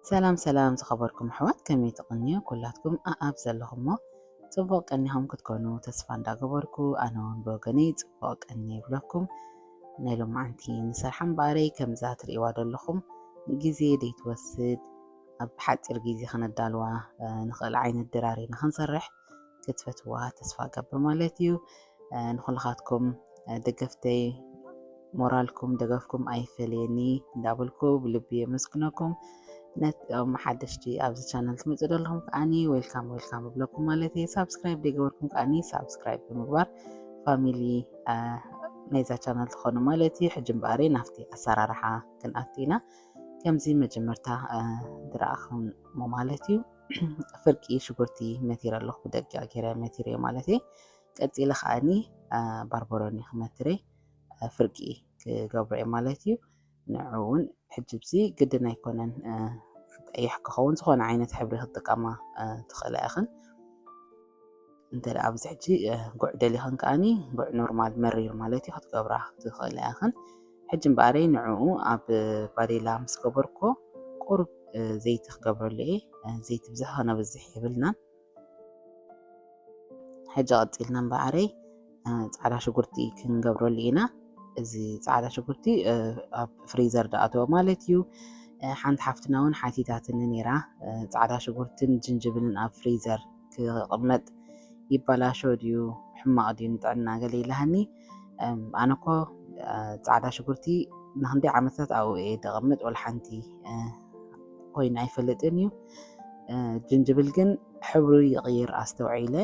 ሰላም ሰላም ዝኸበርኩም ኣሕዋት፣ ከመይ ትቕንዩ? ኩላትኩም ኣኣብ ዘለኹሞ ጽቡቕ ቀኒኹም ክትኮኑ ተስፋ እንዳገበርኩ፣ ኣነ እውን ብወገነይ ጽቡቕ ቀኒ ይብለኩም። ናይ ሎማዓንቲ ንሰርሓ እምበኣረይ ከምዛ ትርእይዋ ዘለኹም ግዜ ደይትወስድ፣ ኣብ ሓጺር ግዜ ከነዳልዋ፣ እ፣ ንኽእል ዓይነት ድራር ኢና ክንሰርሕ። ክትፈትዋ ተስፋ ገብር ማለት እዩ። እ፣ ንኹልኻትኩም፣ እ፣ ደገፍተይ ሞራልኩም፣ ደገፍኩም ኣይፈለየኒ እንዳበልኩ ብልቢ የመስግነኩም። ነቶም ሓደሽቲ ኣብዚ ቻነል ትመጹ ዘለኹም ከዓኒ ዌልካም፣ ዌልካም እብለኩም ማለት እየ። ሳብስክራይብ ዘይገበርኩም ከዓኒ ሳብስክራይብ ብምግባር ፋሚሊ፣ እ፣ ናይዛ ቻነል ትኾኑ ማለት እዩ። ሕጂ እምበኣረይ ናብቲ ኣሰራርሓ ክንኣቱ ኢና። ከምዚ መጀመርታ፣ እ፣ ዝረኣኹሞ ማለት እዩ። ፍርቂ ሽጉርቲ መቲረ ኣለኹ፣ ብደቂቕ ገይረ መቲረ ማለት እዩ። ቀጺለ ከዓኒ፣ እ፣ ባርበሮኒ ክመትረ፣ እ፣ ፍርቂ ክገብሮ እየ ማለት እዩ። ንዑ እውን ሕጂ ብዚ ግድን ኣይኮነን፣ እ፣ ቀይሕ ክኸውን፣ ዝኾነ ዓይነት ሕብሪ ክትጥቀማ፣ እ፣ ትኽእላ ኢኽን። እንተ ደኣ ኣብዚ ሕጂ፣ እ፣ ጉዕ ደሊኽን ከዓኒ ጉዕ ኖርማል መሪር ማለት እዩ ክትገብራ ትኽእላ ኢኽን። ሕጂ እምበኣረይ ንዕኡ ኣብ ባዴላ ምስ ገበርኮ ቁሩብ፣ እ፣ ዘይቲ ክገብረሉ እየ። እ፣ ዘይቲ ብዝሕ ከነብዝሕ የብልናን። ሕጂ ቀጺልና እምበኣረይ፣ እ፣ ጻዕዳ ሽጉርቲ ክንገብረሉ ኢና። እዚ ጻዕዳ ሽጉርቲ፣ እ፣ ኣብ ፍሪዘር ደኣተወ ማለት እዩ። እ፣ ሓንቲ ሓፍትና እውን ሓቲታትኒ ነይራ፣ እ፣ ጻዕዳ ሽጉርትን ጅንጅብልን ኣብ ፍሪዘር ክቕመጥ ይበላሾ ድዩ፣ ሕማቕ ድዩ ንጥዕና ገለ ኢላሃኒ። እም፣ ኣነ እኮ፣ እ፣ ጻዕዳ ሽጉርቲ ንኽንደይ ዓመታት ኣብኡ እየ ደቐምጥ፣ ወላ ሓንቲ፣ እ፣ ኮይኑ ኣይፈልጥን እዩ። እ፣ ጅንጅብል ግን ሕብሩ ይቕይር ኣስተውዒለ።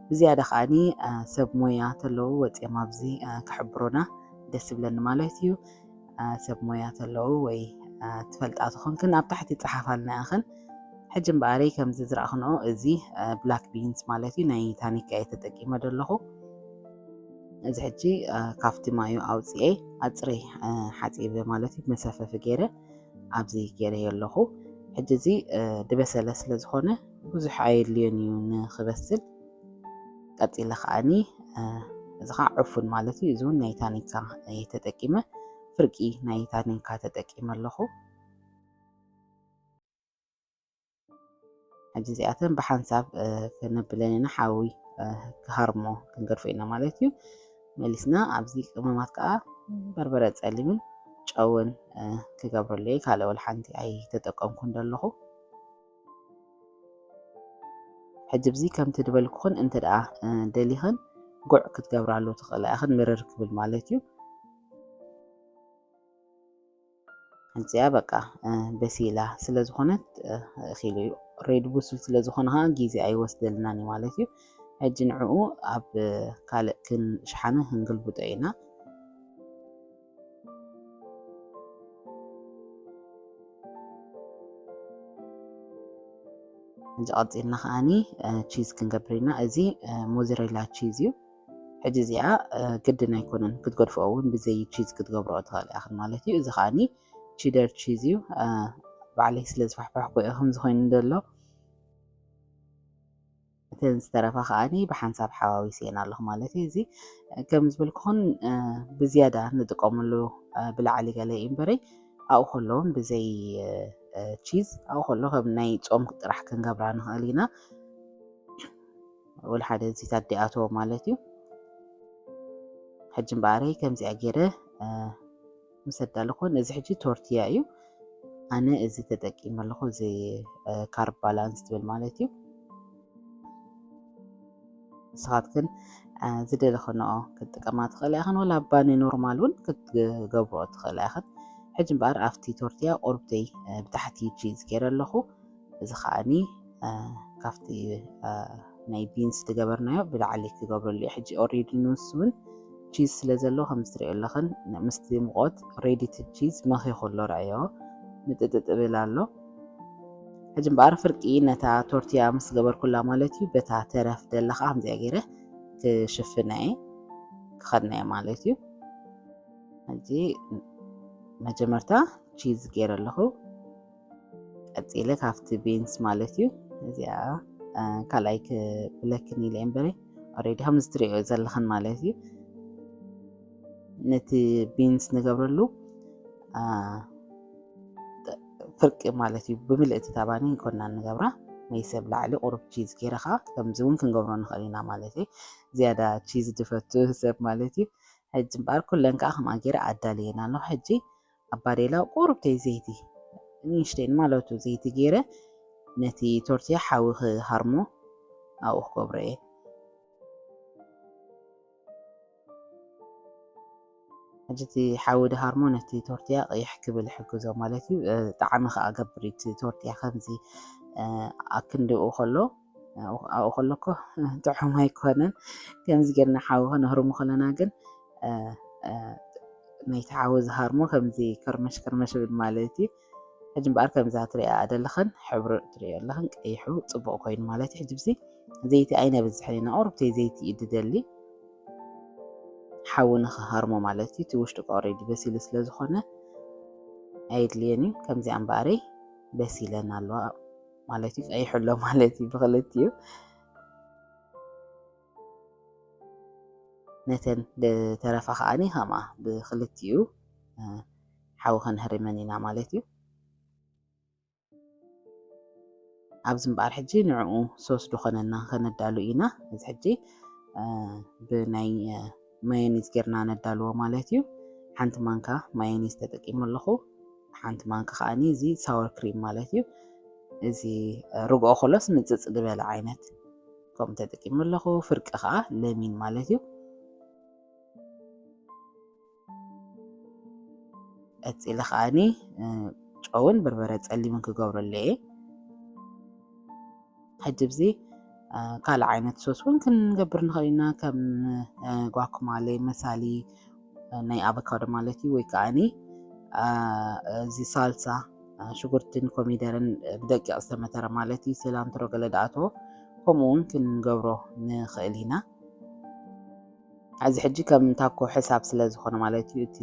ብዝያዳ ከዓኒ፣ እ፣ ሰብ ሞያ ተለዉ ወፂኦም ኣብዚ፣ እ፣ ክሕብሩና ደስ ይብለኒ ማለት እዩ። እ፣ ሰብ ሞያ ተለዉ ወይ፣ እ፣ ትፈልጣ ተኾንክን ኣብ ታሕቲ ፀሓፋልና ኢኽን። ሕጂ እምበኣረይ ከምዚ ዝረኣኽንኦ እዚ፣ እ፣ ብላክ ቢንስ ማለት እዩ፣ ናይ ታኒካ እየ ተጠቂመ ዘለኹ። እዚ ሕጂ፣ እ፣ ካብቲ ማዩ ኣውፅኤ ኣፅረይ፣ እ፣ ሓፂበ ማለት እዩ፣ መሰፈፊ ገይረ ኣብዚ ገይረዮ ኣለኹ። ሕጂ እዚ፣ እ፣ ድበሰለ ስለ ዝኾነ ብዙሕ ኣየድልዮን እዩ ንኽበስል። ቀፂለ ከዓኒ፣ እ፣ እዚ ኸዓ ዕፉን ማለት እዩ። እዚ እውን ናይ ታኒካ እየ ተጠቂመ፣ ፍርቂ ናይ ታኒካ ተጠቂመ ኣለኹ። ሕጂ እዚኣተን ብሓንሳብ፣ እ፣ ከነብለን ኢና፣ ሓዊ፣ እ፣ ክሃርሞ ክንገድፎ ኢና ማለት እዩ። መሊስና ኣብዚ ቅመማት ከዓ በርበረ ጸሊምን ጨውን፣ እ፣ ክገብረሉ እየ። ካልእ ወላ ሓንቲ ኣይተጠቀምኩን ዘለኹ። ሕጂ ኣብዚ ከምቲ ዝበልኩኽን እንተ ደኣ፣ እ፣ ደሊኽን ጉዕ ክትገብራሉ ትኽእላ ኢኽን፣ ምርር ክብል ማለት እዩ። እዚኣ በቃ፣ እ፣ በሲላ ስለ ዝኾነት፣ እ፣ እኺሉ እዩ። ሬዲ ብሱል ስለ ዝኾነ ኸዓ ግዜ ኣይወስደልናን እዩ ማለት እዩ። ሕጂ ንዕኡ ኣብ፣ እ፣ ካልእ ክን-፣ ሸሓነ ክንግልብጦ ኢና። ሕጂ ቀጺልና ከዓኒ፣ እ፣ ቺዝ ክንገብር ኢና። እዚ፣ እ፣ ሞዘሬላ ቺዝ እዩ። ሕጂ እዚኣ፣ እ፣ ግድን ኣይኮነን ክትገድፍኦ እውን፣ ብዘይ ቺዝ ክትገብርኦ ትኽእል ኢኽን ማለት እዩ። እዚ ከዓኒ ቺደር ቺዝ እዩ። እ፣ ባዕለይ ስለ ዝፋሕፋሕኩ እየ ከምዚ ኮይኑ ዘሎ። እተን ዝተረፋ ከዓኒ ብሓንሳብ ሓዋዊሰን ኣለኹ ማለት እዩ። እዚ ከም ዝበልኩኹን፣ እ፣ ብዝያዳ ንጥቀመሉ፣ እ፣ ብላዕሊ ገለ እዩ እምበረይ፣ ኣብኡ ከሎ እውን ብዘይ፣ እ፣ እ፣ ቺዝ፣ ኣብኡ ከሎ ከም ናይ ጾም ጥራሕ ክንገብራ ንኽእል ኢና። ወላ ሓደ እዚ ታዲኣቶ ማለት እዩ። ሕጂ እምበኣረይ ከምዚኣ ገይረ፣ እ፣ ምስ ኣዳለኹን፣ እዚ ሕጂ ቶርትያ እዩ። ኣነ እዚ ተጠቂመ ኣለኹ፣ እዚ፣ እ፣ ካርብ ባላንስ ትብል ማለት እዩ። ንስኻትክን፣ እ፣ ዝደለኽንኦ ክትጥቀማ ትኽእላ ኢኽን፣ ወላ ባኒ ኖርማል እውን ክትገብርኦ ትኽእላ ኢኽን። ሕጂ እምበኣር ኣብቲ ቶርትያ ቁርብተይ፣ እ፣ ብታሕቲ ቺዝ ገይረ ኣለኹ። እዚ ከዓኒ፣ እ፣ ካብቲ፣ እ፣ ናይ ቢንስ ዝገበርናዮ ብላዕሊ ክገብረሉ እየ። ሕጂ ኦሬዲ ንሱ እውን ቺዝ ስለ ዘሎ፣ ከም እትሪኦ ኣለኽን፣ ምስቲ ሙቐት ሬዲ ቱ ቺዝ መኺኹ ኣሎ፣ ረኣዮ፣ ምጥጥጥ ብል ኣሎ። ሕጂ እምበኣር ፍርቂ ነታ ቶርትያ ምስ ገበርኩላ ማለት እዩ፣ በታ ተረፍ ደላ ከዓ ከምዚኣ ገይረ ክሽፍና እየ፣ ክኸድና እየ ማለት እዩ። ሕጂ መጀመርታ ቺዝ ገይረ ኣለኹ። ቀጺለ ካብቲ ቢንስ ማለት እዩ። እዚኣ፣ እ፣ ካልኣይ ክብለክን ኢለ እምበረ፣ ኦሬዲ ከም ዝትሪኦ ዘለኽን ማለት እዩ። ነቲ ቢንስ ንገብረሉ፣ እ፣ ፍርቂ ማለት እዩ። ብምልእቲ ታባኒ ይኮና ንገብራ፣ መይሰብ ላዕሊ ቁሩብ ቺዝ ገይረ ከዓ ከምዚ እውን ክንገብሮ ንኽእል ኢና ማለት እዩ። ዝያዳ ቺዝ ዝፈቱ ሰብ ማለት እዩ። ሕጂ እምበኣር ኩለን ከዓ ከምኣ ገይረ ኣዳልየን ኣለኹ። ሕጂ ኣብ ባዴላ ቁሩብተይ ዘይቲ፣ ንእሽተይ ማለቱ ዘይቲ ገይረ ነቲ ቶርትያ ሓዊ ክሃርሞ ኣብኡ ክገብሮ እየ። ሕጂ እቲ ሓዊ ድሃርሞ ነቲ ቶርትያ ቀይሕ ክብል ይሕግዞ ማለት እዩ። ጣዕሚ ከዓ ገብር እቲ ቶርትያ ከምዚ ኣክንድኡ ከሎ ኣብኡ ከሎ እኮ ጥዑም ኣይኮነን። ከምዚ ጌርና ሓዊ ከነህርሙ ከለና ግን ናይቲ ሓዊ ዝሃርሞ ከምዚ ከርመሽ ከርመሽ ብል ማለት እዩ። ሕጂ እምበኣር ከምዛ ትሪኣ ዘለኽን ሕብሩ ትሪኦ ኣለኽን ቀይሑ ፅቡቕ ኮይኑ ማለት እዩ። ሕጂ ብዚ ዘይቲ ኣይነብዝሕን ኢና፣ ቁሩብተይ ዘይቲ እዩ ድደሊ ሓዊ ንኽሃርሞ ማለት እዩ። እቲ ውሽጡ ኦሬዲ በሲሉ ስለ ዝኾነ ኣየድልየን እዩ። ከምዚኣ እምበኣረይ በሲለን ኣለዋ ማለት እዩ። ቀይሑ ኣሎ ማለት እዩ ብኽልቲኡ። ነተን ዝተረፋ ከዓኒ ከምኣ ብኽልቲኡ ሓዊ ከነህርመን ኢና ማለት እዩ። ኣብዚ እምበኣር ሕጂ ንዕኡ ሶስ ዝኾነና ከነዳሉ ኢና። እዚ ሕጂ ብናይ ማዮኒዝ ጌርና ነዳልዎ ማለት እዩ። ሓንቲ ማንካ ማዮኒዝ ተጠቂሙ ኣለኹ። ሓንቲ ማንካ ከዓኒ እዚ ሳወር ክሪም ማለት እዩ። እዚ ርግኦ ከሎስ ምጽጽ ዝበለ ዓይነት ከምኡ ተጠቂሙ ኣለኹ። ፍርቂ ከዓ ለሚን ማለት እዩ። ቀፂለ ከዓኒ ጨውን በርበረ ፀሊምን ክገብረሉ እየ። ሕጂ ብዚ ካልእ ዓይነት ሶስ እውን ክንገብር ንኽእል ኢና። ከም ጓኩማሌ መሳሊ ናይ ኣቮካዶ ማለት እዩ። ወይ ከዓኒ እዚ ሳልሳ ሽጉርትን ኮሚደርን ብደቂቕ ዝተመተረ ማለት እዩ። ሴላንትሮ ገለ ድኣትዎ ከምኡ እውን ክንገብሮ ንኽእል ኢና። እዚ ሕጂ ከም ታኮ ሕሳብ ስለ ዝኾነ ማለት እዩ። እቲ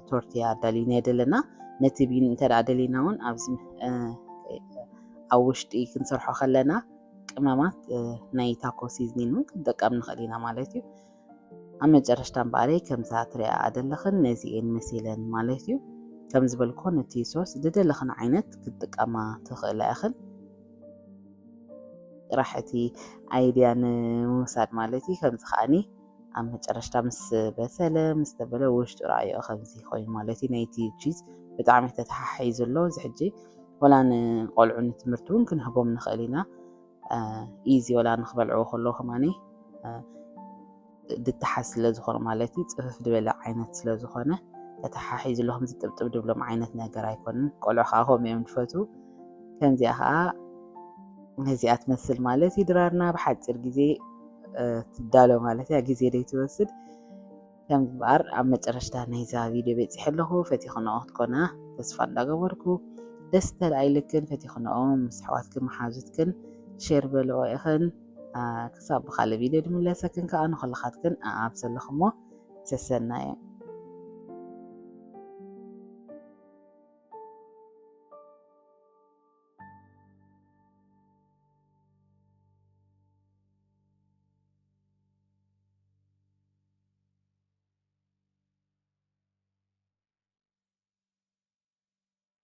ቶርትያ ኣዳሊና ዘለና ነቲ ቢን እንተ ደኣ ደሊና እውን ኣብዚ ኣብ ውሽጢ ክንሰርሖ ከለና ቅመማት ናይ ታኮ ሲዝኒን እውን ክንጥቀም ንኽእል ኢና ማለት እዩ። ኣብ መጨረሽታ እምበኣረይ ከምዛ ትሪኣ ዘለኽን ነዚኤን መሲለን ማለት እዩ። ከም ዝበልኮ ነቲ ሶስ ዝደለኽን ዓይነት ክትጥቀማ ትኽእላ ኢኽን። ጥራሕ እቲ ኣይድያ ንምውሳድ ማለት እዩ። ከምዚ ከዓኒ ኣብ መጨረሽታ ምስ በሰለ ምስ ተበለ ውሽጡ ረኣዮ ከምዚ ኮይኑ ማለት እዩ። ናይቲ ቺዝ ብጣዕሚ ተተሓሒዙ ኣሎ። እዚ ሕጂ ወላ ንቆልዑ ንትምህርቲ እውን ክንህቦም ንኽእል ኢና። ኢዚ ወላ ንክበልዕዎ ከለዉ ከማኒ ድተሓዝ ስለ ዝኾነ ማለት እዩ። ፅፍፍ ዝበለ ዓይነት ስለ ዝኾነ ተተሓሒዙ ኣሎ። ከምዚ ጥብጥብ ድብሎም ዓይነት ነገር ኣይኮንን። ቆልዑ ከዓ ከምኡ እዮም ዝፈትዉ። ከምዚኣ ከዓ ነዚኣ ትመስል ማለት እዩ። ድራርና ብሓፂር ግዜ ትዳሎ ማለት እያ። ግዜ ደይትወስድ። ከም ዝበኣር ኣብ መጨረሽታ ናይዛ ቪድዮ በፂሐ ኣለኹ። ፈቲኽንኦ ክትኮና ተስፋ እንዳገበርኩ፣ ደስ ተላኢልክን ፈቲኽንኦ ምስ ኣሕዋትክን መሓዙትክን ሼር በልኦ ኢኽን። ክሳብ ብካልእ ቪድዮ ድምለሰክን ከዓ ንኩልኻትክን ኣብ ዘለኽሞ ሰሰናዮ።